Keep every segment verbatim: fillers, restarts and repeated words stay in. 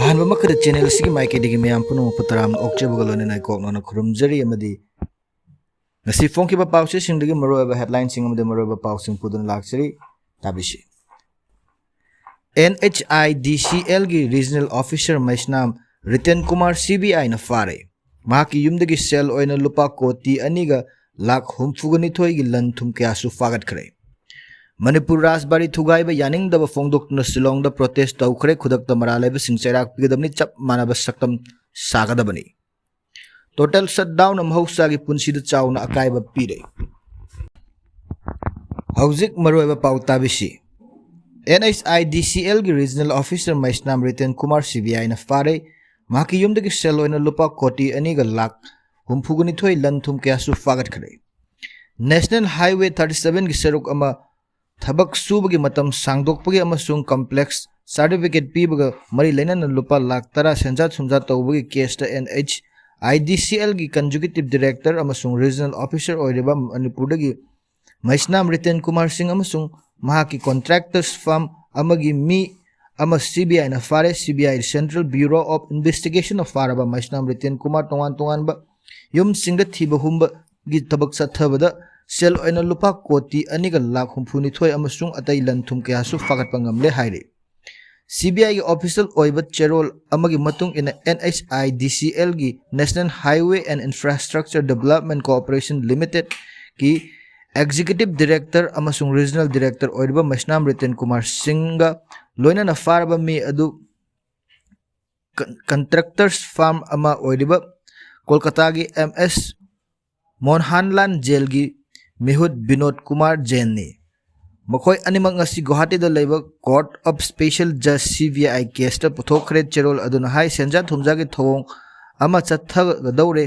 ꯑꯍꯥꯟꯕ ꯃꯛꯇꯗ ꯆꯦꯅꯦꯜ ꯑꯁꯤꯒꯤ ꯃꯥꯏꯀꯩꯗꯒꯤ ꯃꯌꯥꯝ ꯄꯨꯝꯅꯃꯛꯄꯨ ꯇꯔꯥꯝꯅ ꯑꯣꯛꯆꯕꯒ ꯂꯣꯏꯅꯅ ꯏꯀꯣꯛꯅꯅ ꯈꯨꯔꯨꯝꯖꯔꯤ ꯑꯃꯗꯤ ꯉꯁꯤ ꯐꯣꯡꯈꯤꯕ ꯄꯥꯎꯆꯦꯁꯤꯡꯗꯒꯤ ꯃꯔꯨꯑꯣꯏꯕ ꯍꯦꯗꯂꯥꯏꯟꯁꯤꯡ ꯑꯃꯗꯤ ꯃꯔꯨꯑꯣꯏꯕ ꯄꯥꯎꯁꯤꯡ ꯄꯨꯗꯨꯅ ꯂꯥꯛꯆꯔꯤ꯫ ꯇꯥꯕꯤꯁꯤ꯫ And H I D C ꯑꯦꯜꯒꯤ regional officer Meisnam Riten Kumar C B ꯑꯥꯏꯅ ꯐꯥꯔꯦ꯫ ꯃꯍꯥꯛꯀꯤ ꯌꯨꯝꯗꯒꯤ ꯁꯦꯜ ꯑꯣꯏꯅ ꯂꯨꯄꯥ ꯀꯣꯇꯤ ꯑꯅꯤꯒ ꯂꯥꯈ ꯍꯨꯝꯐꯨꯒ ꯅꯤꯊꯣꯏꯒꯤ ꯂꯟ ꯊꯨꯝ ꯀꯌꯥꯁꯨ ꯐꯥꯒꯠꯈ꯭ꯔꯦ꯫ ꯃꯅꯤꯄꯨꯔ ꯔꯥꯖꯕꯥꯔꯤ ꯊꯨꯒꯥꯏꯕ ꯌꯥꯅꯤꯡꯗꯕ ꯐꯣꯡꯗꯣꯛꯇꯨꯅ ꯁꯤꯂꯣꯡꯗ ꯄ꯭ꯔꯣꯇꯦꯁ ꯇꯧꯈ꯭ꯔꯦ꯫ ꯈꯨꯗꯛꯇ ꯃꯔꯥꯜ ꯂꯩꯕꯁꯤꯡ ꯆꯩꯔꯥꯛ ꯄꯤꯒꯗꯕꯅꯤ, ꯆꯞ ꯃꯥꯟꯅꯕ ꯁꯛꯇꯝ ꯁꯥꯒꯗꯕꯅꯤ꯫ ꯇꯣꯇꯦꯜ ꯁꯠꯗꯥꯎꯟꯅ ꯃꯍꯧꯁꯥꯒꯤ ꯄꯨꯟꯁꯤꯗ ꯆꯥꯎꯅ ꯑꯀꯥꯏꯕ ꯄꯤꯔꯦ꯫ ꯍꯧꯖꯤꯛ ꯃꯔꯨꯑꯣꯏꯕ ꯄꯥꯎ ꯇꯥꯕꯤꯁꯤ꯫ And H I D C ꯑꯦꯜꯒꯤ regional officer Meisnam Riten Kumar C B ꯑꯥꯏꯅ ꯐꯥꯔꯦ꯫ ꯃꯍꯥꯛꯀꯤ ꯌꯨꯝꯗꯒꯤ ꯁꯦꯜ ꯑꯣꯏꯅ ꯂꯨꯄꯥ ꯀꯣꯇꯤ ꯑꯅꯤꯒ ꯂꯥꯈ ꯍꯨꯝꯐꯨꯒ ꯅꯤꯊꯣꯏ ꯂꯟ ꯊꯨꯝ ꯀꯌꯥꯁꯨ ꯐꯥꯒꯠꯈ꯭ꯔꯦ꯫ ꯅꯦꯁꯅꯦꯜ ꯍꯥꯏꯋꯦ ꯊꯥꯔꯇꯤ ꯁꯚꯦꯟꯒꯤ ꯁꯔꯨꯛ ꯑꯃ ꯊꯕꯛ ꯁꯨꯕꯒꯤ ꯃꯇꯝ ꯁꯥꯡꯗꯣꯛꯄꯒꯤ ꯑꯃꯁꯨꯡ ꯀꯝꯄ꯭ꯂꯦꯛꯁ ꯁꯥꯔꯇꯤꯐꯤꯀꯦꯠ ꯄꯤꯕꯒ ꯃꯔꯤ ꯂꯩꯅꯅ ꯂꯨꯄꯥ ꯂꯥꯈ ꯇꯔꯥ ꯁꯦꯟꯖꯥ ꯊꯨꯝꯖꯥ ꯇꯧꯕꯒꯤ ꯀꯦꯁꯇ and H I D C algae ꯀꯟꯖꯨꯒꯦꯇꯤꯚ director ꯑꯃꯁꯨꯡ ꯔꯤꯖꯅꯦꯜ ꯑꯣꯐꯤꯁꯔ ꯑꯣꯏꯔꯤꯕ ꯃꯅꯤꯄꯨꯔꯗꯒꯤ ꯃꯩꯁꯅꯥꯝ ꯔꯤꯇꯦꯟ ꯀꯨꯃꯥꯔ ꯁꯤꯡ ꯑꯃꯁꯨꯡ ꯃꯍꯥꯛꯀꯤ ꯀꯣꯟꯇ꯭ꯔꯦꯛꯇꯔꯁ ꯐꯥꯔꯝ ꯑꯃꯒꯤ ꯃꯤ ꯑꯃ ꯁꯤ ꯕꯤ ꯑꯥꯏꯅ ꯐꯥꯔꯦ꯫ C B I, central bureau of ꯏꯟꯚꯦꯁꯇꯤꯒꯦꯁꯟꯅ ꯐꯥꯔꯕ ꯃꯩꯁꯅꯥꯝ ꯔꯤꯇꯦꯟ ꯀꯨꯃꯥꯔ ꯇꯣꯉꯥꯟ ꯇꯣꯉꯥꯟꯕ ꯌꯨꯝꯁꯤꯡꯗ ꯊꯤꯕ ꯍꯨꯝꯕꯒꯤ ꯊꯕꯛ ꯆꯠꯊꯕꯗ ꯁꯦꯜ ꯑꯣꯏꯅ ꯂꯨꯄꯥ ꯀꯣꯇꯤ ꯑꯅꯤꯒ ꯂꯥꯈ ꯍꯨꯝꯐꯨꯅꯤꯊꯣꯏ ꯑꯃꯁꯨꯡ ꯑꯇꯩ ꯂꯟ ꯊꯨꯝ ꯀꯌꯥꯁꯨ ꯐꯥꯒꯠꯄ ꯉꯝꯂꯦ ꯍꯥꯏꯔꯤ꯫ ꯁꯤ ꯕꯤ ꯑꯥꯏꯒꯤ ꯑꯣꯐꯤꯁꯤꯌꯦꯜ ꯑꯣꯏꯕ ꯆꯦꯔꯣꯜ ꯑꯃꯒꯤ ꯃꯇꯨꯡ ꯏꯟꯅ, and H I D C ꯑꯦꯜꯒꯤ National Highway and Infrastructure Development Corporation Limitedꯀꯤ ꯑꯦꯛꯖꯤꯀ꯭ꯌꯨꯇꯤꯚ ꯗꯤꯔꯦꯛꯇꯔ ꯑꯃꯁꯨꯡ ꯔꯤꯖꯅꯦꯜ ꯗꯤꯔꯦꯛꯇꯔ ꯑꯣꯏꯔꯤꯕ ꯃꯩꯁꯅꯥꯝ ꯔꯤꯇꯦꯟ ꯀꯨꯃꯥꯔ ꯁꯤꯡꯒ ꯂꯣꯏꯅꯅ ꯐꯥꯔꯕ ꯃꯤ ꯑꯗꯨ ꯀꯟ-, ꯀꯟꯇ꯭ꯔꯦꯛꯇꯔꯁ ꯐꯥꯔꯝ ꯑꯃ ꯑꯣꯏꯔꯤꯕ ꯀꯣꯜꯀꯇꯥꯒꯤ ꯑꯦꯝ ꯑꯦꯁ ꯃꯣꯍꯟꯂꯥꯜ ꯖꯦꯟꯒꯤ ꯃꯤꯍꯨꯠ ꯕꯤꯅꯣꯗ ꯀꯨꯃꯥꯔ ꯖꯦꯟꯅꯤ꯫ ꯃꯈꯣꯏ ꯑꯅꯤꯃꯛ ꯉꯁꯤ ꯒꯨꯋꯥꯍꯥꯇꯤꯗ ꯂꯩꯕ Court of Special Judge, C B I, ꯀꯦꯁꯇ ꯄꯨꯊꯣꯛꯈ꯭ꯔꯦ꯫ ꯆꯦꯔꯣꯜ ꯑꯗꯨꯅ ꯍꯥꯏ, ꯁꯦꯟꯖꯥ ꯊꯨꯝꯖꯥꯒꯤ ꯊꯧꯑꯣꯡ ꯑꯃ ꯆꯠꯊꯒꯗꯧꯔꯦ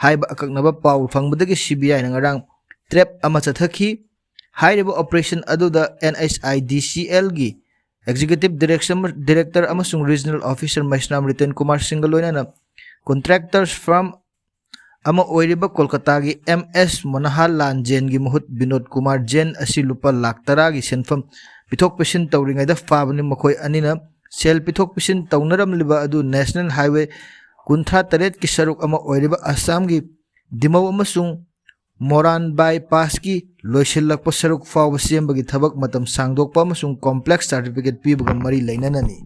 ꯍꯥꯏꯕ ꯑꯀꯛꯅꯕ ꯄꯥꯎ ꯐꯪꯕꯗꯒꯤ ꯁꯤ ꯕꯤ ꯑꯥꯏꯅ ꯉꯔꯥꯡ ꯇ꯭ꯔꯦꯞ ꯑꯃ ꯆꯠꯊꯈꯤ꯫ ꯍꯥꯏꯔꯤꯕ ꯑꯣꯄꯔꯦꯁꯟ ꯑꯗꯨꯗ and H I D C algae executive direction, director ꯑꯃꯁꯨꯡ ꯔꯤꯖꯅꯦꯜ ꯑꯣꯐꯤꯁꯔ ꯃꯩꯁꯅꯥꯝ ꯔꯤꯇꯦꯟ ꯀꯨꯃꯥꯔ ꯁꯤꯡꯒ ꯂꯣꯏꯅꯅ ꯀꯟꯇ꯭ꯔꯦꯛꯇꯔꯁ ꯐꯥꯔꯝ ꯑꯃ ꯑꯣꯏꯔꯤꯕ ꯀꯣꯜꯀꯇꯥꯒꯤ ꯑꯦꯝ ꯑꯦꯁ ꯃꯣꯍꯟꯂꯥꯜ ꯖꯦꯟꯒꯤ ꯃꯤꯍꯨꯠ ꯕꯤꯅꯣꯗ ꯀꯨꯃꯥꯔ ꯖꯦꯟ ꯑꯁꯤ ꯂꯨꯄꯥ ꯂꯥꯈ ꯇꯔꯥꯒꯤ ꯁꯦꯟꯐꯝ ꯄꯤꯊꯣꯛ ꯄꯤꯁꯤꯟ ꯇꯧꯔꯤꯉꯩꯗ ꯐꯥꯕꯅꯤ꯫ ꯃꯈꯣꯏ ꯑꯅꯤꯅ ꯁꯦꯜ ꯄꯤꯊꯣꯛ ꯄꯤꯁꯤꯟ ꯇꯧꯅꯔꯝꯂꯤꯕ ꯑꯗꯨ ꯅꯦꯁꯅꯦꯜ ꯍꯥꯏꯋꯦ ꯀꯨꯟꯊ꯭ꯔꯥ ꯇꯔꯦꯠꯀꯤ ꯁꯔꯨꯛ ꯑꯃ ꯑꯣꯏꯔꯤꯕ ꯑꯁꯥꯝꯒꯤ ꯗꯤꯃꯧ ꯑꯃꯁꯨꯡ ꯃꯣꯔꯥꯟ ꯕꯥꯏꯄꯥꯁꯀꯤ ꯂꯣꯏꯁꯤꯜꯂꯛꯄ ꯁꯔꯨꯛ ꯐꯥꯎꯕ ꯁꯦꯝꯕꯒꯤ ꯊꯕꯛ ꯃꯇꯝ ꯁꯥꯡꯗꯣꯛꯄ ꯑꯃꯁꯨꯡ ꯀꯣꯝꯄ꯭ꯂꯦꯛꯁ ꯁꯥꯔꯇꯤꯐꯤꯀꯦꯠ ꯄꯤꯕꯒ ꯃꯔꯤ ꯂꯩꯅꯅꯅꯤ꯫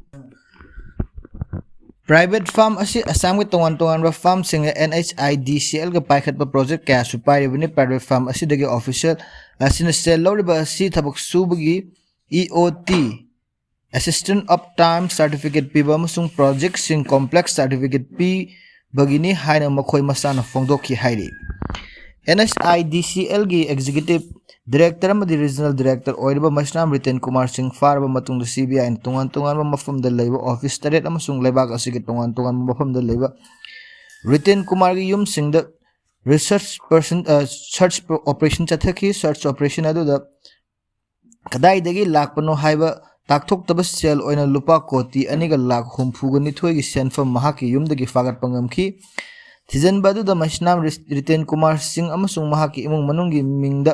ꯄ꯭ꯔꯥꯏꯚꯦꯠ ꯐꯥꯔꯝ ꯑꯁꯤ ꯑꯁꯥꯝꯒꯤ ꯇꯣꯉꯥꯟ ꯇꯣꯉꯥꯟꯕ ꯐꯥꯔꯝꯁꯤꯡꯅ ꯑꯦꯟ ꯑꯩꯆ ꯑꯥꯏ ꯗꯤ ꯁꯤ ꯑꯦꯜꯒ ꯄꯥꯏꯈꯠꯄ ꯄ꯭ꯔꯣꯖꯦꯛ ꯀꯌꯥꯁꯨ ꯄꯥꯏꯔꯤꯕꯅꯤ꯫ ꯄ꯭ꯔꯥꯏꯚꯦꯠ ꯐꯥꯔꯝ ꯑꯁꯤꯗꯒꯤ ꯑꯣꯐꯤꯁꯤꯌꯦꯜ ꯑꯁꯤꯅ ꯁꯦꯜ ꯂꯧꯔꯤꯕ ꯑꯁꯤ ꯊꯕꯛ ꯁꯨꯕꯒꯤ E O T, Assistant of Time certificate ꯄꯤꯕ ꯑꯃꯁꯨꯡ ꯄ꯭ꯔꯣꯖꯦꯛꯁꯤꯡ ꯀꯣꯝꯄ꯭ꯂꯦꯛꯁ ꯁꯥꯔꯇꯤꯐꯤꯀꯦꯠ ꯄꯤꯕꯒꯤꯅꯤ ꯍꯥꯏꯅ ꯃꯈꯣꯏ ꯃꯁꯥꯅ ꯐꯣꯡꯗꯣꯛꯈꯤ ꯍꯥꯏꯔꯤ꯫ And H I D C algae executive director ꯑꯃꯗꯤ ꯔꯤꯖꯅꯦꯜ ꯗꯤꯔꯦꯛꯇꯔ ꯑꯣꯏꯔꯤꯕ ꯃꯩꯁꯅꯥꯝ ꯔꯤꯇꯦꯟ ꯀꯨꯃꯥꯔ ꯁꯤꯡ ꯐꯥꯔꯕ ꯃꯇꯨꯡꯗ ꯁꯤ ꯕꯤ ꯑꯥꯏꯅ ꯇꯣꯉꯥꯟ ꯇꯣꯉꯥꯟꯕ ꯃꯐꯝꯗ ꯂꯩꯕ ꯑꯣꯐꯤꯁ ꯇꯔꯦꯠ ꯑꯃꯁꯨꯡ ꯂꯩꯕꯥꯛ ꯑꯁꯤꯒꯤ ꯇꯣꯉꯥꯟ ꯇꯣꯉꯥꯟꯕ ꯃꯐꯝꯗ ꯂꯩꯕ ꯔꯤꯇꯦꯟ ꯀꯨꯃꯥꯔꯒꯤ ꯌꯨꯝꯁꯤꯡꯗ ꯔꯤꯁꯔꯆ ꯄꯔꯁꯟ, ꯑ, ꯁꯔꯆ ꯑꯣꯄꯔꯦꯁꯟ ꯆꯠꯊꯈꯤ꯫ ꯁꯔꯆ ꯑꯣꯄꯔꯦꯁꯟ ꯑꯗꯨꯗ ꯀꯗꯥꯏꯗꯒꯤ ꯂꯥꯛꯄꯅꯣ ꯍꯥꯏꯕ ꯇꯥꯛꯊꯣꯛꯇꯕ ꯁꯦꯜ ꯑꯣꯏꯅ ꯂꯨꯄꯥ ꯀꯣꯇꯤ ꯑꯅꯤꯒ ꯂꯥꯈ ꯍꯨꯝꯐꯨꯒ ꯅꯤꯊꯣꯏꯒꯤ ꯁꯦꯟꯐꯝ ꯃꯍꯥꯛꯀꯤ ꯌꯨꯝꯗꯒꯤ ꯐꯥꯒꯠꯄ ꯉꯝꯈꯤ꯫ ꯊꯤꯖꯤꯟꯕ ꯑꯗꯨꯗ ꯃꯩꯁꯅꯥꯝ ꯔꯤꯁ-, ꯔꯤꯇꯦꯟ ꯀꯨꯃꯥꯔ ꯁꯤꯡ ꯑꯃꯁꯨꯡ ꯃꯍꯥꯛꯀꯤ ꯏꯃꯨꯡ ꯃꯅꯨꯡꯒꯤ ꯃꯤꯡꯗ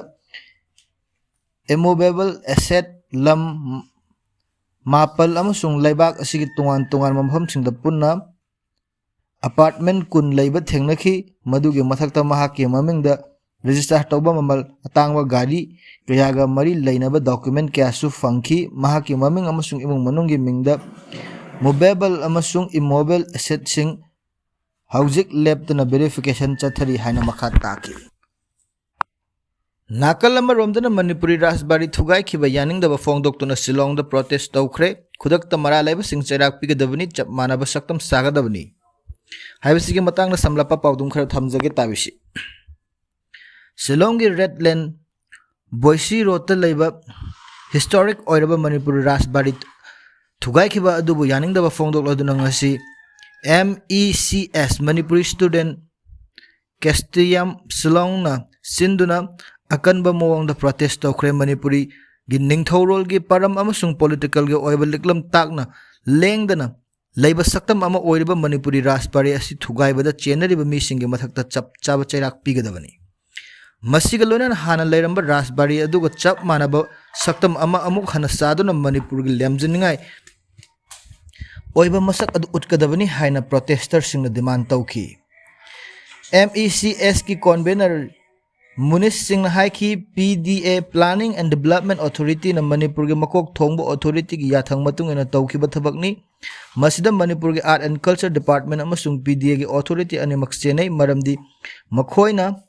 immovable asset ꯂꯝ ꯃꯥꯄꯜ ꯑꯃꯁꯨꯡ ꯂꯩꯕꯥꯛ ꯑꯁꯤꯒꯤ ꯇꯣꯉꯥꯟ ꯇꯣꯉꯥꯟꯕ ꯃꯐꯝꯁꯤꯡꯗ ꯄꯨꯟꯅ ꯑꯄꯥꯔꯠꯃꯦꯟ ꯀꯨꯟ ꯂꯩꯕ ꯊꯦꯡꯅꯈꯤ꯫ ꯃꯗꯨꯒꯤ ꯃꯊꯛꯇ ꯃꯍꯥꯛꯀꯤ ꯃꯃꯤꯡꯗ ꯔꯦꯖꯤꯁꯇꯥꯔ ꯇꯧꯕ ꯃꯃꯜ ꯑꯇꯥꯡꯕ ꯒꯥꯔꯤ ꯀꯌꯥꯒ ꯃꯔꯤ ꯂꯩꯅꯕ ꯗꯣꯀꯨꯃꯦꯟ ꯀꯌꯥꯁꯨ ꯐꯪꯈꯤ꯫ ꯃꯍꯥꯛꯀꯤ ꯃꯃꯤꯡ ꯑꯃꯁꯨꯡ ꯏꯃꯨꯡ ꯃꯅꯨꯡꯒꯤ ꯃꯤꯡꯗ movable ꯑꯃꯁꯨꯡ immovable assetꯁꯤꯡ ꯍꯧꯖꯤꯛ ꯂꯦꯞꯇꯅ verification ꯆꯠꯊꯔꯤ ꯍꯥꯏꯅ ꯃꯈꯥ ꯇꯥꯈꯤ꯫ ꯅꯥꯀꯜ ꯑꯃꯔꯣꯝꯗꯅ ꯃꯅꯤꯄꯨꯔꯤ ꯔꯥꯖꯕꯥꯔꯤ ꯊꯨꯒꯥꯏꯈꯤꯕ ꯌꯥꯅꯤꯡꯗꯕ ꯐꯣꯡꯗꯣꯛꯇꯨꯅ ꯁꯤꯂꯣꯡꯗ ꯄ꯭ꯔꯣꯇꯦꯁ ꯇꯧꯈ꯭ꯔꯦ꯫ ꯈꯨꯗꯛꯇ ꯃꯔꯥ ꯂꯩꯕꯁꯤꯡ ꯆꯩꯔꯥꯛ ꯄꯤꯒꯗꯕꯅꯤ, ꯆꯞ ꯃꯥꯟꯅꯕ ꯁꯛꯇꯝ ꯁꯥꯒꯗꯕꯅꯤ ꯍꯥꯏꯕꯁꯤꯒꯤ ꯃꯇꯥꯡꯗ ꯁꯝꯂꯞꯄ ꯄꯥꯎꯗꯝ ꯈꯔ ꯊꯝꯖꯒꯦ, ꯇꯥꯕꯤꯁꯤ꯫ ꯁꯤꯂꯣꯡꯒꯤ ꯔꯦꯗ ꯂꯦꯟ ꯕꯣꯏꯁꯤ ꯔꯣꯗꯇ ꯂꯩꯕ ꯍꯤꯁꯇꯣꯔꯤꯛ ꯑꯣꯏꯔꯕ ꯃꯅꯤꯄꯨꯔꯤ ꯔꯥꯖꯕꯥꯔꯤ ꯊꯨꯒꯥꯏꯈꯤꯕ ꯑꯗꯨꯕꯨ ꯌꯥꯅꯤꯡꯗꯕ ꯐꯣꯡꯗꯣꯛꯂꯗꯨꯅ ꯉꯁꯤ M E C S, Manipuri student ꯀꯦꯁꯇꯤꯌꯝ ꯁꯤꯂꯣꯡꯅ ꯁꯤꯟꯗꯨꯅ ꯑꯀꯟꯕ ꯃꯑꯣꯡꯗ ꯄ꯭ꯔꯣꯇꯦꯁ ꯇꯧꯈ꯭ꯔꯦ꯫ ꯃꯅꯤꯄꯨꯔꯤꯒꯤ ꯅꯤꯡꯊꯧꯔꯣꯜꯒꯤ ꯄꯔꯝ ꯑꯃꯁꯨꯡ ꯄꯣꯂꯤꯇꯤꯀꯦꯜꯒꯤ ꯑꯣꯏꯕ ꯂꯤꯛꯂꯝ ꯇꯥꯛꯅ ꯂꯦꯡꯗꯅ ꯂꯩꯕ ꯁꯛꯇꯝ ꯑꯃ ꯑꯣꯏꯔꯤꯕ ꯃꯅꯤꯄꯨꯔꯤ ꯔꯥꯖꯕꯥꯔꯤ ꯑꯁꯤ ꯊꯨꯒꯥꯏꯕꯗ ꯆꯦꯟꯅꯔꯤꯕ ꯃꯤꯁꯤꯡꯒꯤ ꯃꯊꯛꯇ ꯆꯞ ꯆꯥꯕ ꯆꯩꯔꯥꯛ ꯄꯤꯒꯗꯕꯅꯤ꯫ ꯃꯁꯤꯒ ꯂꯣꯏꯅꯅ ꯍꯥꯟꯅ ꯂꯩꯔꯝꯕ ꯔꯥꯖꯕꯥꯔꯤ ꯑꯗꯨꯒ ꯆꯞ ꯃꯥꯟꯅꯕ ꯁꯛꯇꯝ ꯑꯃ ꯑꯃꯨꯛ ꯍꯟꯅ ꯁꯥꯗꯨꯅ ꯃꯅꯤꯄꯨꯔꯒꯤ ꯂꯝꯖꯤꯡꯅꯤꯡꯉꯥꯏ ꯑꯣꯏꯕ ꯃꯁꯛ ꯑꯗꯨ ꯎꯠꯀꯗꯕꯅꯤ ꯍꯥꯏꯅ ꯄ꯭ꯔꯣꯇꯦꯁꯇꯔꯁꯤꯡꯅ ꯗꯤꯃꯥꯟ ꯇꯧꯈꯤ꯫ ꯑꯦꯝ ꯏ ꯁꯤ ꯑꯦꯁꯀꯤ ꯀꯣꯟꯚꯦꯅꯔ ꯃꯨꯅꯤꯁ ꯁꯤꯡꯅ ꯍꯥꯏꯈꯤ, ꯄꯤ ꯗꯤ ꯑꯦ, Planning and Development Authorityꯅ ꯃꯅꯤꯄꯨꯔꯒꯤ ꯃꯀꯣꯛ ꯊꯣꯡꯕ ꯑꯣꯊꯣꯔꯤꯇꯤꯒꯤ ꯌꯥꯊꯪ ꯃꯇꯨꯡ ꯏꯟꯅ ꯇꯧꯈꯤꯕ ꯊꯕꯛꯅꯤ꯫ ꯃꯁꯤꯗ ꯃꯅꯤꯄꯨꯔꯒꯤ Art and Culture Department ꯑꯃꯁꯨꯡ ꯄꯤ ꯗꯤ ꯑꯦꯒꯤ ꯑꯣꯊꯣꯔꯤꯇꯤ ꯑꯅꯤꯃꯛ ꯆꯦꯟꯅꯩ, ꯃꯔꯝꯗꯤ ꯃꯈꯣꯏꯅ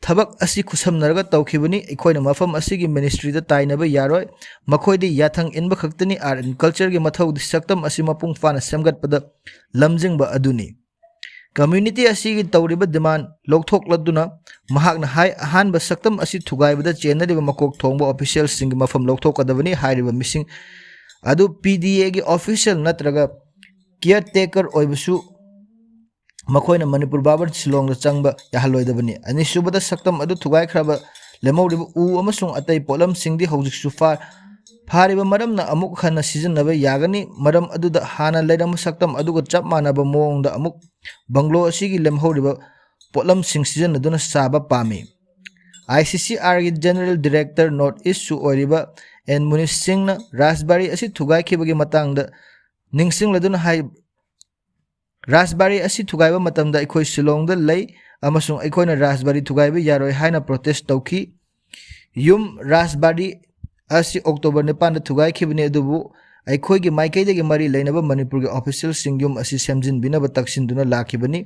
ꯊꯕꯛ ꯑꯁꯤ ꯈꯨꯠꯁꯝꯅꯔꯒ ꯇꯧꯈꯤꯕꯅꯤ꯫ ꯑꯩꯈꯣꯏꯅ ꯃꯐꯝ ꯑꯁꯤꯒꯤ ꯃꯤꯅꯤꯁꯇ꯭ꯔꯤꯗ ꯇꯥꯏꯅꯕ ꯌꯥꯔꯣꯏ꯫ ꯃꯈꯣꯏꯗꯤ ꯌꯥꯊꯪ ꯏꯟꯕ ꯈꯛꯇꯅꯤ꯫ Art and Cultureꯒꯤ ꯃꯊꯧꯗꯤ ꯁꯛꯇꯝ ꯑꯁꯤ ꯃꯄꯨꯡ ꯐꯥꯅ ꯁꯦꯝꯒꯠꯄꯗ ꯂꯝꯖꯤꯡꯕ ꯑꯗꯨꯅꯤ꯫ ꯀꯝꯃ꯭ꯌꯨꯅꯤꯇꯤ ꯑꯁꯤꯒꯤ ꯇꯧꯔꯤꯕ ꯗꯤꯃꯥꯟ ꯂꯧꯊꯣꯛꯂꯗꯨꯅ ꯃꯍꯥꯛꯅ ꯍꯥꯏ, ꯑꯍꯥꯟꯕ ꯁꯛꯇꯝ ꯑꯁꯤ ꯊꯨꯒꯥꯏꯕꯗ ꯆꯦꯟꯅꯔꯤꯕ ꯃꯀꯣꯛ ꯊꯣꯡꯕ ꯑꯣꯐꯤꯁꯤꯌꯦꯜꯁꯤꯡꯒꯤ ꯃꯐꯝ ꯂꯧꯊꯣꯛꯀꯗꯕꯅꯤ꯫ ꯍꯥꯏꯔꯤꯕ ꯃꯤꯁꯤꯡ ꯑꯗꯨ ꯄꯤ ꯗꯤ ꯑꯦꯒꯤ ꯑꯣꯐꯤꯁꯤꯌꯦꯜ ꯅꯠꯇ꯭ꯔꯒ ꯀꯤꯌꯔ ꯇꯦꯀꯔ ꯑꯣꯏꯕꯁꯨ ꯃꯈꯣꯏꯅ ꯃꯅꯤꯄꯨꯔ ꯕꯥꯕꯔ ꯁꯤꯂꯣꯡꯗ ꯆꯪꯕ ꯌꯥꯍꯜꯂꯣꯏꯗꯕꯅꯤ꯫ ꯑꯅꯤꯁꯨꯕꯗ, ꯁꯛꯇꯝ ꯑꯗꯨ ꯊꯨꯒꯥꯏꯈ꯭ꯔꯕ ꯂꯦꯝꯍꯧꯔꯤꯕ ꯎ ꯑꯃꯁꯨꯡ ꯑꯇꯩ ꯄꯣꯠꯂꯝꯁꯤꯡꯗꯤ ꯍꯧꯖꯤꯛꯁꯨ ꯐꯥ-, ꯐꯥꯔꯤꯕ ꯃꯔꯝꯅ ꯑꯃꯨꯛ ꯍꯟꯅ ꯁꯤꯖꯤꯟꯅꯕ ꯌꯥꯒꯅꯤ꯫ ꯃꯔꯝ ꯑꯗꯨꯗ ꯍꯥꯟꯅ ꯂꯩꯔꯝꯕ ꯁꯛꯇꯝ ꯑꯗꯨꯒ ꯆꯞ ꯃꯥꯟꯅꯕ ꯃꯑꯣꯡꯗ ꯑꯃꯨꯛ ꯕꯪꯒ꯭ꯂꯣ ꯑꯁꯤꯒꯤ ꯂꯦꯝꯍꯧꯔꯤꯕ ꯄꯣꯠꯂꯝꯁꯤꯡ ꯁꯤꯖꯤꯟꯅꯗꯨꯅ ꯁꯥꯕ ꯄꯥꯝꯃꯤ꯫ ꯑꯥꯏ ꯁꯤ ꯁꯤ ꯑꯥꯔꯒꯤ ꯖꯦꯅꯔꯦꯜ ꯗꯤꯔꯦꯛꯇꯔ ꯅꯣꯔꯠ ꯏꯁꯁꯨ ꯑꯣꯏꯔꯤꯕ ꯑꯦꯟ ꯃꯨꯅꯤꯁ ꯁꯤꯡꯅ ꯔꯥꯖꯕꯥꯔꯤ ꯑꯁꯤ ꯊꯨꯒꯥꯏꯈꯤꯕꯒꯤ ꯃꯇꯥꯡꯗ ꯅꯤꯡꯁꯤꯡꯂꯗꯨꯅ ꯍꯥꯏ, ꯔꯥꯖꯕꯥꯔꯤ ꯑꯁꯤ ꯊꯨꯒꯥꯏꯕ ꯃꯇꯝꯗ ꯑꯩꯈꯣꯏ ꯁꯤꯂꯣꯡꯗ ꯂꯩ ꯑꯃꯁꯨꯡ ꯑꯩꯈꯣꯏꯅ ꯔꯥꯖꯕꯥꯔꯤ ꯊꯨꯒꯥꯏꯕ ꯌꯥꯔꯣꯏ ꯍꯥꯏꯅ ꯄ꯭ꯔꯣꯇꯦꯁ ꯇꯧꯈꯤ꯫ ꯌꯨꯝ ꯔꯥꯖꯕꯥꯔꯤ ꯑꯁꯤ ꯑꯣꯛꯇꯣꯕꯔ ꯅꯤꯄꯥꯟꯗ ꯊꯨꯒꯥꯏꯈꯤꯕꯅꯤ, ꯑꯗꯨꯕꯨ ꯑꯩꯈꯣꯏꯒꯤ ꯃꯥꯏꯀꯩꯗꯒꯤ ꯃꯔꯤ ꯂꯩꯅꯕ ꯃꯅꯤꯄꯨꯔꯒꯤ ꯑꯣꯐꯤꯁꯤꯌꯦꯜꯁꯤꯡ ꯌꯨꯝ ꯑꯁꯤ ꯁꯦꯝꯖꯤꯟꯕꯤꯅꯕ ꯇꯛꯁꯤꯟꯗꯨꯅ ꯂꯥꯛꯈꯤꯕꯅꯤ꯫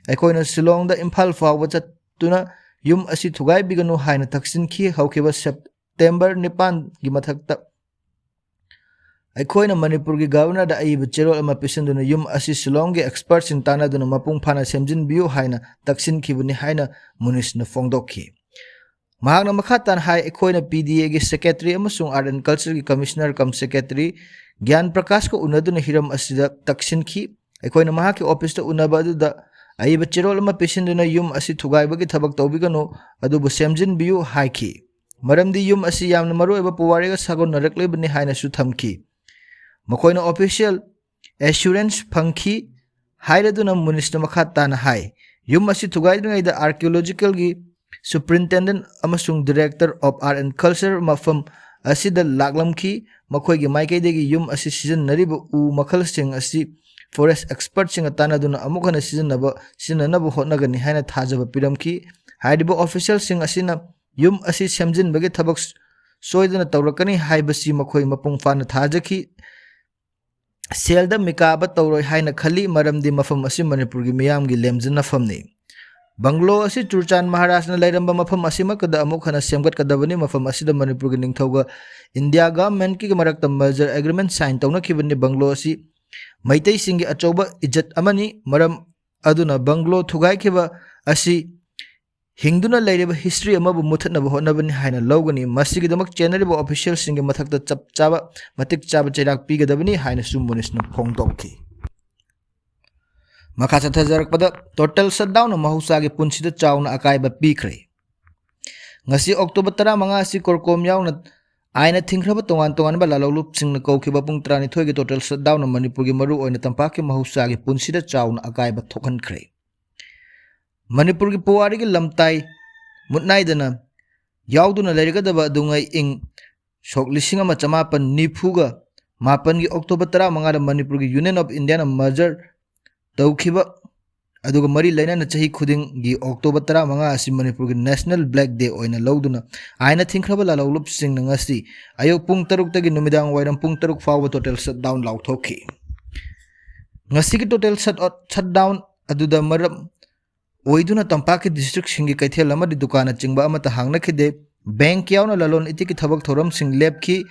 ꯑꯩꯈꯣꯏꯅ ꯁꯤꯂꯣꯡꯗ ꯏꯝꯐꯥꯜ ꯐꯥꯎꯕ ꯆꯠꯇꯨꯅ ꯌꯨꯝ ꯑꯁꯤ ꯊꯨꯒꯥꯏꯕꯤꯒꯅꯨ ꯍꯥꯏꯅ ꯇꯛꯁꯤꯟꯈꯤ꯫ ꯍꯧꯈꯤꯕ ꯁꯦꯞꯇꯦꯝꯕꯔ ꯅꯤꯄꯥꯟꯒꯤ ꯃꯊꯛꯇ ꯑꯩꯈꯣꯏꯅ ꯃꯅꯤꯄꯨꯔꯒꯤ ꯒꯕꯔꯅꯔꯗ ꯑꯏꯕ ꯆꯦꯔꯣꯜ ꯑꯃ ꯄꯤꯁꯤꯟꯗꯨꯅ ꯌꯨꯝ ꯑꯁꯤ ꯁꯤꯂꯣꯡꯒꯤ ꯑꯦꯛꯁꯄꯔꯠꯁꯤꯡ ꯇꯥꯟꯅꯗꯨꯅ ꯃꯄꯨꯡ ꯐꯥꯅ ꯁꯦꯝꯖꯤꯟꯕꯤꯌꯨ ꯍꯥꯏꯅ ꯇꯛꯁꯤꯟꯈꯤꯕꯅꯤ ꯍꯥꯏꯅ ꯃꯨꯅꯤꯁꯅ ꯐꯣꯡꯗꯣꯛꯈꯤ꯫ ꯃꯍꯥꯛꯅ ꯃꯈꯥ ꯇꯥꯅ ꯍꯥꯏ, ꯑꯩꯈꯣꯏꯅ ꯄꯤ ꯗꯤ ꯑꯦꯒꯤ ꯁꯦꯀ꯭ꯔꯦꯇꯔꯤ ꯑꯃꯁꯨꯡ Art and Cultureꯒꯤ ꯀꯃꯤꯁꯅꯔ ꯀꯝ ꯁꯦꯀ꯭ꯔꯦꯇꯔꯤ ꯒ꯭ꯌꯥꯟ ꯄ꯭ꯔꯀꯥꯁꯀ ꯎꯅꯗꯨꯅ ꯍꯤꯔꯝ ꯑꯁꯤꯗ ꯇꯛꯁꯤꯟꯈꯤ꯫ ꯑꯩꯈꯣꯏꯅ ꯃꯍꯥꯛꯀꯤ ꯑꯣꯐꯤꯁꯇ ꯎꯅꯕ ꯑꯗꯨꯗ ꯑꯏꯕ ꯆꯦꯔꯣꯜ ꯑꯃ ꯄꯤꯁꯤꯟꯗꯨꯅ ꯌꯨꯝ ꯑꯁꯤ ꯊꯨꯒꯥꯏꯕꯒꯤ ꯊꯕꯛ ꯇꯧꯕꯤꯒꯅꯨ, ꯑꯗꯨꯕꯨ ꯁꯦꯝꯖꯤꯟꯕꯤꯌꯨ ꯍꯥꯏꯈꯤ, ꯃꯔꯝꯗꯤ ꯌꯨꯝ ꯑꯁꯤ ꯌꯥꯝꯅ ꯃꯔꯨꯑꯣꯏꯕ ꯄꯨꯋꯥꯔꯤꯒ ꯁꯥꯒꯣꯟꯅꯔꯛꯂꯤꯕꯅꯤ ꯍꯥꯏꯅꯁꯨ ꯊꯝꯈꯤ꯫ ꯃꯈꯣꯏꯅ ꯑꯣꯐꯤꯁꯤꯌꯦꯜ ꯑꯦꯁꯨꯔꯦꯟꯁ ꯐꯪꯈꯤ ꯍꯥꯏꯔꯗꯨꯅ ꯃꯨꯅꯤꯁꯅ ꯃꯈꯥ ꯇꯥꯅ ꯍꯥꯏ, ꯌꯨꯝ ꯑꯁꯤ ꯊꯨꯒꯥꯏꯗ꯭ꯔꯤꯉꯩꯗ ꯑꯥꯔꯀꯤꯑꯣꯂꯣꯖꯤꯀꯦꯜꯒꯤ ꯁꯨꯄ꯭ꯔꯤꯟꯇꯦꯟꯗꯦꯟ ꯑꯃꯁꯨꯡ Director of Art and Culture ꯃꯐꯝ ꯑꯁꯤꯗ ꯂꯥꯛꯂꯝꯈꯤ꯫ ꯃꯈꯣꯏꯒꯤ ꯃꯥꯏꯀꯩꯗꯒꯤ ꯌꯨꯝ ꯑꯁꯤ ꯁꯤꯖꯤꯟꯅꯔꯤꯕ ꯎ ꯃꯈꯜꯁꯤꯡ ꯑꯁꯤ forest expertꯁꯤꯡꯒ ꯇꯥꯟꯅꯗꯨꯅ ꯑꯃꯨꯛ ꯍꯟꯅ ꯁꯤꯖꯤꯟꯅꯕ, ꯁꯤꯖꯤꯟꯅꯅꯕ ꯍꯣꯠꯅꯒꯅꯤ ꯍꯥꯏꯅ ꯊꯥꯖꯕ ꯄꯤꯔꯝꯈꯤ꯫ ꯍꯥꯏꯔꯤꯕ officialꯁꯤꯡ ꯑꯁꯤꯅ ꯌꯨꯝ ꯑꯁꯤ ꯁꯦꯝꯖꯤꯟꯕꯒꯤ ꯊꯕꯛ ꯁꯣꯏꯗꯅ ꯇꯧꯔꯛꯀꯅꯤ ꯍꯥꯏꯕꯁꯤ ꯃꯈꯣꯏ ꯃꯄꯨꯡ ꯐꯥꯅ ꯊꯥꯖꯈꯤ꯫ ꯁꯦꯜꯗ ꯃꯤꯀꯥꯕ ꯇꯧꯔꯣꯏ ꯍꯥꯏꯅ ꯈꯜꯂꯤ, ꯃꯔꯝꯗꯤ ꯃꯐꯝ ꯑꯁꯤ ꯃꯅꯤꯄꯨꯔꯒꯤ ꯃꯤꯌꯥꯝꯒꯤ ꯂꯦꯝꯖꯅꯐꯝꯅꯤ꯫ ꯕꯪꯒ꯭ꯂꯣ ꯑꯁꯤ ꯆꯨꯔꯆꯥꯟ ꯃꯍꯥꯔꯥꯖꯅ ꯂꯩꯔꯝꯕ ꯃꯐꯝ ꯑꯁꯤꯃꯛꯇꯗ ꯑꯃꯨꯛ ꯍꯟꯅ ꯁꯦꯝꯒꯠꯀꯗꯕꯅꯤ꯫ ꯃꯐꯝ ꯑꯁꯤꯗ ꯃꯅꯤꯄꯨꯔꯒꯤ ꯅꯤꯡꯊꯧꯒ ꯏꯟꯗꯤꯌꯥ governmentꯀꯤ ꯃꯔꯛꯇ merger agreement sign ꯇꯧꯅꯈꯤꯕꯅꯤ꯫ ꯕꯪꯒ꯭ꯂꯣ ꯑꯁꯤ ꯃꯩꯇꯩꯁꯤꯡꯒꯤ ꯑꯆꯧꯕ ꯏꯖꯠ ꯑꯃꯅꯤ꯫ ꯃꯔꯝ ꯑꯗꯨꯅ ꯕꯪꯒ꯭ꯂꯣ ꯊꯨꯒꯥꯏꯈꯤꯕ ꯑꯁꯤ ꯍꯤꯡꯗꯨꯅ ꯂꯩꯔꯤꯕ history ꯑꯃꯕꯨ ꯃꯨꯊꯠꯅꯕ ꯍꯣꯠꯅꯕꯅꯤ ꯍꯥꯏꯅ ꯂꯧꯒꯅꯤ꯫ ꯃꯁꯤꯒꯤꯗꯃꯛ ꯆꯦꯟꯅꯔꯤꯕ officialꯁꯤꯡꯒꯤ ꯃꯊꯛꯇ ꯆꯞ ꯆꯥꯕ, ꯃꯇꯤꯛ ꯆꯥꯕ ꯆꯩꯔꯥꯛ ꯄꯤꯒꯗꯕꯅꯤ ꯍꯥꯏꯅꯁꯨ ꯃꯨꯅꯤꯁꯅ ꯐꯣꯡꯗꯣꯛꯈꯤ꯫ ꯃꯈꯥ ꯆꯠꯊꯖꯔꯛꯄꯗ, total shutdownꯅ ꯃꯍꯧꯁꯥꯒꯤ ꯄꯨꯟꯁꯤꯗ ꯆꯥꯎꯅ ꯑꯀꯥꯏꯕ ꯄꯤꯈ꯭ꯔꯦ꯫ ꯉꯁꯤ October ꯇꯔꯥꯃꯉꯥ ꯑꯁꯤ ꯀꯣꯔꯀꯣꯝ ꯌꯥꯎꯅ ꯑꯥꯏꯟꯅ ꯊꯤꯡꯈ꯭ꯔꯕ ꯇꯣꯉꯥꯟ ꯇꯣꯉꯥꯟꯕ ꯂꯥꯂꯧꯂꯨꯞꯁꯤꯡꯅ ꯀꯧꯈꯤꯕ ꯄꯨꯡ ꯇꯔꯥꯅꯤꯊꯣꯏꯒꯤ total shutdownꯅ ꯃꯅꯤꯄꯨꯔꯒꯤ ꯃꯔꯨꯑꯣꯏꯅ ꯇꯝꯄꯥꯛꯀꯤ ꯃꯍꯧꯁꯥꯒꯤ ꯄꯨꯟꯁꯤꯗ ꯆꯥꯎꯅ ꯑꯀꯥꯏꯕ ꯊꯣꯛꯍꯟꯈ꯭ꯔꯦ꯫ ꯃꯅꯤꯄꯨꯔꯒꯤ ꯄꯨꯋꯥꯔꯤꯒꯤ ꯂꯝꯇꯥꯏ ꯃꯨꯠꯅꯥꯏꯗꯅ ꯌꯥꯎꯗꯨꯅ ꯂꯩꯔꯒꯗꯕ ꯑꯗꯨꯉꯩ ꯏꯪ ꯁꯣꯛ ꯂꯤꯁꯤꯡ ꯑꯃ ꯆꯃꯥꯄꯟ ꯅꯤꯐꯨꯒ ꯃꯥꯄꯟꯒꯤ October ꯇꯔꯥꯃꯉꯥꯗ ꯃꯅꯤꯄꯨꯔꯒꯤ Union of Indiaꯅ merger ꯇꯧꯈꯤꯕ, ꯑꯗꯨꯒ ꯃꯔꯤ ꯂꯩꯅꯅ ꯆꯍꯤ ꯈꯨꯗꯤꯡꯒꯤ October ꯇꯔꯥꯃꯉꯥ ꯑꯁꯤ ꯃꯅꯤꯄꯨꯔꯒꯤ National Black Day ꯑꯣꯏꯅ ꯂꯧꯗꯨꯅ ꯑꯥꯏꯟꯅ ꯊꯤꯡꯈ꯭ꯔꯕ ꯂꯥꯂꯧꯂꯨꯞꯁꯤꯡꯅ ꯉꯁꯤ ꯑꯌꯨꯛ ꯄꯨꯡ ꯇꯔꯨꯛꯇꯒꯤ ꯅꯨꯃꯤꯗꯥꯡ ꯋꯥꯏꯔꯝ ꯄꯨꯡ ꯇꯔꯨꯛ ꯐꯥꯎꯕ total shutdown ꯂꯥꯎꯊꯣꯛꯈꯤ꯫ ꯉꯁꯤꯒꯤ total shut-, shutdown ꯑꯗꯨꯗ ꯃꯔꯝ ꯑꯣꯏꯗꯨꯅ ꯇꯝꯄꯥꯛꯀꯤ districtꯁꯤꯡꯒꯤ ꯀꯩꯊꯦꯜ ꯑꯃꯗꯤ ꯗꯨꯀꯥꯟꯅꯆꯤꯡꯕ ꯑꯃꯠꯇ ꯍꯥꯡꯅꯈꯤꯗꯦ꯫ Bankꯀꯤ ꯌꯥꯎꯅ ꯂꯂꯣꯟ ꯏꯇꯤꯛꯀꯤ ꯊꯕꯛ ꯊꯧꯔꯝꯁꯤꯡ ꯂꯦꯞꯈꯤ꯫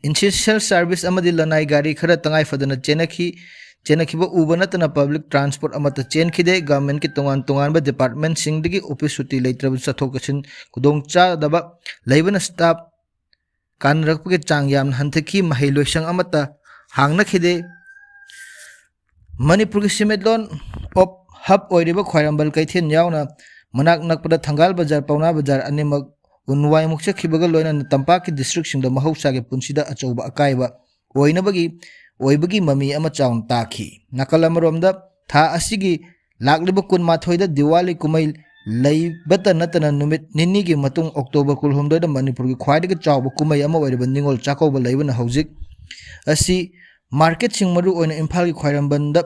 Essential service ꯑꯃꯗꯤ ꯂꯅꯥꯏ ꯒꯥꯔꯤ ꯈꯔ ꯇꯉꯥꯏ ꯐꯗꯅ ꯆꯦꯟꯅꯈꯤ꯫ ꯆꯦꯟꯅꯈꯤꯕ ꯎꯕ ꯅꯠꯇꯅ public transport ꯑꯃꯠꯇ ꯆꯦꯟꯈꯤꯗꯦ꯫ Governmentꯀꯤ ꯇꯣꯉꯥꯟ ꯇꯣꯉꯥꯟꯕ departmentꯁꯤꯡꯗꯒꯤ office ꯁꯨꯇꯤ ꯂꯩꯇ꯭ꯔꯕ ꯆꯠꯊꯣꯛ ꯆꯠꯁꯤꯟ ꯈꯨꯗꯣꯡꯆꯥꯗꯕ ꯂꯩꯕꯅ staff ꯀꯥꯟꯅꯔꯛꯄꯒꯤ ꯆꯥꯡ ꯌꯥꯝꯅ ꯍꯟꯊꯈꯤ꯫ ꯃꯍꯩ ꯂꯣꯏꯁꯪ ꯑꯃꯠꯇ ꯍꯥꯡꯅꯈꯤꯗꯦ꯫ ꯃꯅꯤꯄꯨꯔꯒꯤ ꯁꯦꯟꯃꯤꯠꯂꯣꯟ ꯑꯣꯞ-, hub ꯑꯣꯏꯔꯤꯕ ꯈ꯭ꯋꯥꯏꯔꯝꯕꯟ ꯀꯩꯊꯦꯜ ꯌꯥꯎꯅ ꯃꯅꯥꯛ ꯅꯛꯄꯗ ꯊꯪꯒꯥꯜ ꯕꯖꯥꯔ, ꯄꯥꯎꯅꯥ ꯕꯖꯥꯔ ꯑꯅꯤꯃꯛ ꯎꯟ ꯋꯥꯏꯃꯨꯛ ꯆꯠꯈꯤꯕꯒ ꯂꯣꯏꯅꯅ ꯇꯝꯄꯥꯛꯀꯤ districtꯁꯤꯡꯗ ꯃꯍꯧꯁꯥꯒꯤ ꯄꯨꯟꯁꯤꯗ ꯑꯆꯧꯕ ꯑꯀꯥꯏꯕ ꯑꯣꯏꯅꯕꯒꯤ, ꯑꯣꯏꯕꯒꯤ ꯃꯃꯤ ꯑꯃ ꯆꯥꯎꯅ ꯇꯥꯈꯤ꯫ ꯅꯥꯀꯜ ꯑꯃꯔꯣꯝꯗ, ꯊꯥ ꯑꯁꯤꯒꯤ ꯂꯥꯛꯂꯤꯕ ꯀꯨꯟꯃꯥꯊꯣꯏꯗ ꯗꯤꯋꯥꯂꯤ ꯀꯨꯝꯍꯩ ꯂꯩꯕꯇ ꯅꯠꯇꯅ ꯅꯨꯃꯤꯠ ꯅꯤꯅꯤꯒꯤ ꯃꯇꯨꯡ ꯑꯣꯛꯇꯣꯕꯔ ꯀꯨꯟꯍꯨꯝꯗꯣꯏꯗ ꯃꯅꯤꯄꯨꯔꯒꯤ ꯈ꯭ꯋꯥꯏꯗꯒꯤ ꯆꯥꯎꯕ ꯀꯨꯝꯍꯩ ꯑꯃ ꯑꯣꯏꯔꯤꯕ ꯅꯤꯉꯣꯜ ꯆꯥꯛꯀꯧꯕ ꯂꯩꯕꯅ ꯍꯧꯖꯤꯛ ꯑꯁꯤ ꯃꯥꯔꯀꯦꯠꯁꯤꯡ, ꯃꯔꯨ ꯑꯣꯏꯅ ꯏꯝꯐꯥꯜꯒꯤ ꯈ꯭ꯋꯥꯏꯔꯝꯕꯟꯗ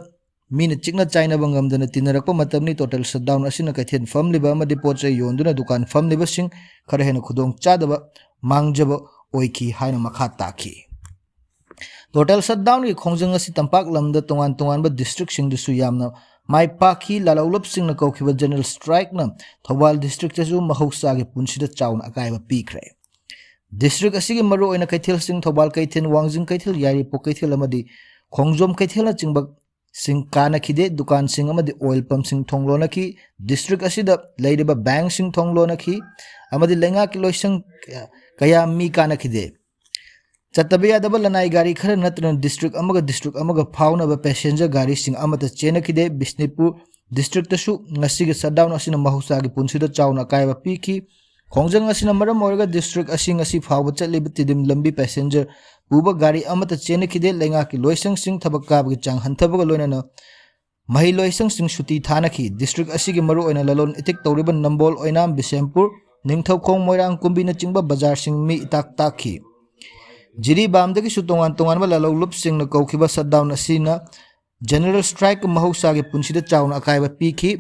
ꯃꯤꯅ ꯆꯤꯛꯅ ꯆꯥꯏꯅꯕ ꯉꯝꯗꯅ ꯇꯤꯟꯅꯔꯛꯄ ꯃꯇꯝꯅꯤ꯫ ꯇꯣꯇꯦꯜ ꯁꯠꯗꯥꯎꯟ ꯑꯁꯤꯅ ꯀꯩꯊꯦꯜ ꯐꯝꯂꯤꯕ ꯑꯃꯗꯤ ꯄꯣꯠ ꯆꯩ ꯌꯣꯟꯗꯨꯅ ꯗꯨꯀꯥꯟ ꯐꯝꯂꯤꯕꯁꯤꯡ ꯈꯔ ꯍꯦꯟꯅ ꯈꯨꯗꯣꯡ ꯆꯥꯗꯕ ꯃꯥꯡꯖꯕ ꯑꯣꯏꯈꯤ ꯍꯥꯏꯅ ꯃꯈꯥ ꯇꯥꯈꯤ꯫ ꯇꯣꯇꯦꯜ ꯁꯠꯗꯥꯎꯟꯒꯤ ꯈꯣꯡꯖꯪ ꯑꯁꯤ ꯇꯝꯄꯥꯛ ꯂꯝꯗ ꯇꯣꯉꯥꯟ ꯇꯣꯉꯥꯟꯕ ꯗꯤꯁꯇ꯭ꯔꯤꯛꯁꯤꯡꯗꯁꯨ ꯌꯥꯝꯅ ꯃꯥꯏ ꯄꯥꯛꯈꯤ꯫ ꯂꯥꯂꯧꯂꯞꯁꯤꯡꯅ ꯀꯧꯈꯤꯕ ꯖꯦꯅꯔꯦꯜ ꯁ꯭ꯇ꯭ꯔꯥꯏꯛꯅ ꯊꯧꯕꯥꯜ ꯗꯤꯁꯇ꯭ꯔꯤꯛꯇꯁꯨ ꯃꯍꯧꯁꯥꯒꯤ ꯄꯨꯟꯁꯤꯗ ꯆꯥꯎꯅ ꯑꯀꯥꯏꯕ ꯄꯤꯈ꯭ꯔꯦ꯫ ꯗꯤꯁꯇ꯭ꯔꯤꯛ ꯑꯁꯤꯒꯤ ꯃꯔꯨꯑꯣꯏꯅ ꯀꯩꯊꯦꯜꯁꯤꯡ, ꯊꯧꯕꯥꯜ ꯀꯩꯊꯦꯜ, ꯋꯥꯡꯖꯤꯡ ꯀꯩꯊꯦꯜ, ꯌꯥꯏꯔꯤꯄꯣꯛ ꯀꯩꯊꯦꯜ ꯑꯃꯗꯤ ꯈꯣꯡꯖꯣꯝ ꯀꯩꯊꯦꯜꯅꯆꯤꯡꯕ ꯁꯤꯡ ꯀꯥꯅꯈꯤꯗꯦ꯫ ꯗꯨꯀꯥꯟꯁꯤꯡ ꯑꯃꯗꯤ ꯑꯣꯏꯜ ꯄꯝꯁꯤꯡ ꯊꯣꯡ ꯂꯣꯟꯅꯈꯤ꯫ ꯗꯤꯁꯇ꯭ꯔꯤꯛ ꯑꯁꯤꯗ ꯂꯩꯔꯤꯕ ꯕꯦꯡꯁꯤꯡ ꯊꯣꯡ ꯂꯣꯟꯅꯈꯤ ꯑꯃꯗꯤ ꯂꯩꯉꯥꯛꯀꯤ ꯂꯣꯏꯁꯪ ꯀꯌꯥ, ꯀꯌꯥ ꯃꯤ ꯀꯥꯅꯈꯤꯗꯦ꯫ ꯆꯠꯇꯕ ꯌꯥꯗꯕ ꯂꯅꯥꯏ ꯒꯥꯔꯤ ꯈꯔ ꯅꯠꯇꯅ ꯗꯤꯁꯇ꯭ꯔꯤꯛ ꯑꯃꯒ ꯗꯤꯁꯇ꯭ꯔꯤꯛ ꯑꯃꯒ ꯐꯥꯎꯅꯕ ꯄꯦꯁꯦꯟꯖꯔ ꯒꯥꯔꯤꯁꯤꯡ ꯑꯃꯠꯇ ꯆꯦꯟꯅꯈꯤꯗꯦ꯫ ꯕꯤꯁꯅꯨꯄꯨꯔ ꯗꯤꯁꯇ꯭ꯔꯤꯛꯇꯁꯨ ꯉꯁꯤꯒꯤ ꯁꯠꯗꯥꯎꯟ ꯑꯁꯤꯅ ꯃꯍꯧꯁꯥꯒꯤ ꯄꯨꯟꯁꯤꯗ ꯆꯥꯎꯅ ꯑꯀꯥꯏꯕ ꯄꯤꯈꯤ꯫ ꯈꯣꯡꯖꯪ ꯑꯁꯤꯅ ꯃꯔꯝ ꯑꯣꯏꯔꯒ ꯗꯤꯁꯇ꯭ꯔꯤꯛ ꯑꯁꯤ ꯉꯁꯤ ꯐꯥꯎꯕ ꯆꯠꯂꯤꯕ ꯇꯤꯗꯤꯝ ꯂꯝꯕꯤ ꯄꯦꯁꯦꯟꯖꯔ ꯄꯨꯕ ꯒꯥꯔꯤ ꯑꯃꯠꯇ ꯆꯦꯟꯅꯈꯤꯗꯦ꯫ ꯂꯩꯉꯥꯛꯀꯤ ꯂꯣꯏꯁꯪꯁꯤꯡ ꯊꯕꯛ ꯀꯥꯕꯒꯤ ꯆꯥꯡ ꯍꯟꯊꯕꯒ ꯂꯣꯏꯅꯅ ꯃꯍꯩ ꯂꯣꯏꯁꯪꯁꯤꯡ ꯁꯨꯇꯤ ꯊꯥꯅꯈꯤ꯫ ꯗꯤꯁꯇ꯭ꯔꯤꯛ ꯑꯁꯤꯒꯤ ꯃꯔꯨꯑꯣꯏꯅ ꯂꯂꯣꯟ ꯏꯇꯤꯛ ꯇꯧꯔꯤꯕ ꯅꯝꯕꯣꯜ, ꯑꯣꯏꯅꯥꯝ, ꯕꯤꯁꯦꯝꯄꯨꯔ, ꯅꯤꯡꯊꯧꯈꯣꯡ, ꯃꯣꯏꯔꯥꯡ ꯀꯨꯝꯕꯤꯅꯆꯤꯡꯕ ꯕꯖꯥꯔꯁꯤꯡ ꯃꯤ ꯏꯇꯥꯛ ꯇꯥꯛꯈꯤ꯫ ꯖꯤꯔꯤꯕꯥꯝꯗꯒꯤꯁꯨ ꯇꯣꯉꯥꯟ ꯇꯣꯉꯥꯟꯕ ꯂꯥꯂꯧꯂꯨꯞꯁꯤꯡꯅ ꯀꯧꯈꯤꯕ ꯁꯠꯗꯥꯎꯟ ꯑꯁꯤꯅ ꯖꯦꯅꯔꯦꯜ ꯁ꯭ꯇ꯭ꯔꯥꯏꯛ ꯃꯍꯧꯁꯥꯒꯤ ꯄꯨꯟꯁꯤꯗ ꯆꯥꯎꯅ ꯑꯀꯥꯏꯕ ꯄꯤꯈꯤ꯫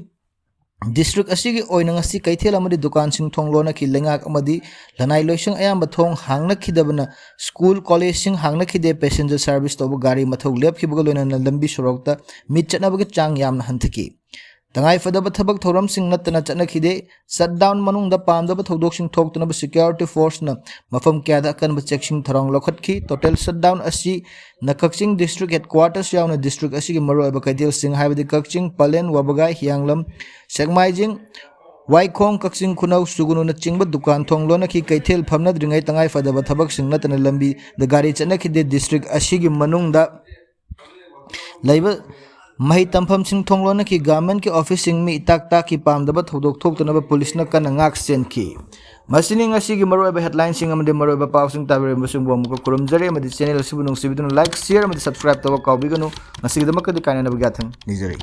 ꯗꯤꯁꯇ꯭ꯔꯤꯛ ꯑꯁꯤꯒꯤ ꯑꯣꯏꯅ ꯉꯁꯤ ꯀꯩꯊꯦꯜ ꯑꯃꯗꯤ ꯗꯨꯀꯥꯟꯁꯤꯡ ꯊꯣꯡ ꯂꯣꯟꯅꯈꯤ꯫ ꯂꯩꯉꯥꯛ ꯑꯃꯗꯤ ꯂꯅꯥꯏ ꯂꯣꯏꯁꯪ ꯑꯌꯥꯝꯕ ꯊꯣꯡ ꯍꯥꯡꯅꯈꯤꯗꯕꯅ ꯁ꯭ꯀꯨꯜ, ꯀꯣꯂꯦꯖꯁꯤꯡ ꯍꯥꯡꯅꯈꯤꯗꯦ꯫ ꯄꯦꯁꯦꯟꯖꯔ ꯁꯥꯔꯚꯤꯁ ꯇꯧꯕ ꯒꯥꯔꯤ ꯃꯊꯧ ꯂꯦꯞꯈꯤꯕꯒ ꯂꯣꯏꯅꯅ ꯂꯝꯕꯤ ꯁꯣꯔꯣꯛꯇ ꯃꯤ ꯆꯠꯅꯕꯒꯤ ꯆꯥꯡ ꯌꯥꯝꯅ ꯍꯟꯊꯈꯤ꯫ ꯇꯉꯥꯏꯐꯗꯕ ꯊꯕꯛ ꯊꯧꯔꯝꯁꯤꯡ ꯅꯠꯇꯅ ꯆꯠꯅꯈꯤꯗꯦ꯫ ꯁꯠꯗꯥꯎꯟ ꯃꯅꯨꯡꯗ ꯄꯥꯝꯗꯕ ꯊꯧꯗꯣꯛꯁꯤꯡ ꯊꯣꯛꯇꯅꯕ ꯁꯦꯀ꯭ꯌꯨꯔꯤꯇꯤ ꯐꯣꯔꯁꯅ ꯃꯐꯝ ꯀꯌꯥꯗ ꯑꯀꯟꯕ ꯆꯦꯛꯁꯤꯟ ꯊꯧꯔꯥꯡ ꯂꯧꯈꯠꯈꯤ꯫ ꯇꯣꯇꯦꯜ ꯁꯠꯗꯥꯎꯟ ꯑꯁꯤꯅ ꯀꯛꯆꯤꯡ ꯗꯤꯁꯇ꯭ꯔꯤꯛ ꯍꯦꯗꯀ꯭ꯋꯥꯇꯔꯁ ꯌꯥꯎꯅ ꯗꯤꯁꯇ꯭ꯔꯤꯛ ꯑꯁꯤꯒꯤ ꯃꯔꯨꯑꯣꯏꯕ ꯀꯩꯊꯦꯜꯁꯤꯡ ꯍꯥꯏꯕꯗꯤ ꯀꯛꯆꯤꯡ, ꯄꯂꯦꯟ, ꯋꯥꯕꯒꯥꯏ, ꯍꯤꯌꯥꯡꯂꯝ, ꯁꯦꯛꯃꯥꯏꯖꯤꯡ, ꯋꯥꯏꯈꯣꯡ, ꯀꯛꯆꯤꯡ ꯈꯨꯅꯧ, ꯁꯨꯒꯨꯅꯨꯅꯆꯤꯡꯕ ꯗꯨꯀꯥꯟ ꯊꯣꯡ ꯂꯣꯟꯅꯈꯤ꯫ ꯀꯩꯊꯦꯜ ꯐꯝꯅꯗ꯭ꯔꯤꯉꯩ ꯇꯉꯥꯏꯐꯗꯕ ꯊꯕꯛꯁꯤꯡ ꯅꯠꯇꯅ ꯂꯝꯕꯤꯗ ꯒꯥꯔꯤ ꯆꯠꯅꯈꯤꯗꯦ꯫ ꯗꯤꯁꯇ꯭ꯔꯤꯛ ꯑꯁꯤꯒꯤ ꯃꯅꯨꯡꯗ ꯂꯩꯕ ꯃꯍꯩ ꯇꯝꯐꯝꯁꯤꯡ ꯊꯣꯡ ꯂꯣꯟꯅꯈꯤ꯫ ꯒꯚꯔꯟꯃꯦꯟꯠꯀꯤ ꯑꯣꯐꯤꯁꯁꯤꯡ ꯃꯤ ꯏꯇꯥꯛ ꯇꯥꯛꯈꯤ꯫ ꯄꯥꯝꯗꯕ ꯊꯧꯗꯣꯛ ꯊꯣꯛꯇꯅꯕ ꯄꯨꯂꯤꯁꯅ ꯀꯟꯅ ꯉꯥꯛ ꯁꯦꯟꯈꯤ꯫ ꯃꯁꯤꯅꯤ ꯉꯁꯤꯒꯤ ꯃꯔꯨꯑꯣꯏꯕ ꯍꯦꯗꯂꯥꯏꯟꯁꯤꯡ ꯑꯃꯗꯤ ꯃꯔꯨꯑꯣꯏꯕ ꯄꯥꯎꯁꯤꯡ꯫ ꯇꯥꯕꯤꯔꯝꯕꯁꯤꯡꯕꯨ ꯑꯃꯨꯛꯀ ꯈꯨꯔꯨꯝꯖꯔꯤ ꯑꯃꯗꯤ ꯆꯦꯅꯦꯜ ꯑꯁꯤꯕꯨ ꯅꯨꯡꯁꯤꯕꯤꯗꯨꯅ ꯂꯥꯏꯛ, ꯁꯤꯌꯔ ꯑꯃꯗꯤ ꯁꯕꯁꯀ꯭ꯔꯥꯏꯕ ꯇꯧꯕ ꯀꯥꯎꯕꯤꯒꯅꯨ꯫ ꯉꯁꯤꯒꯤꯗꯃꯛꯇꯗꯤ ꯀꯥꯏꯅꯅꯕꯒꯤ ꯌꯥꯊꯪ ꯅꯤꯖꯔꯤ꯫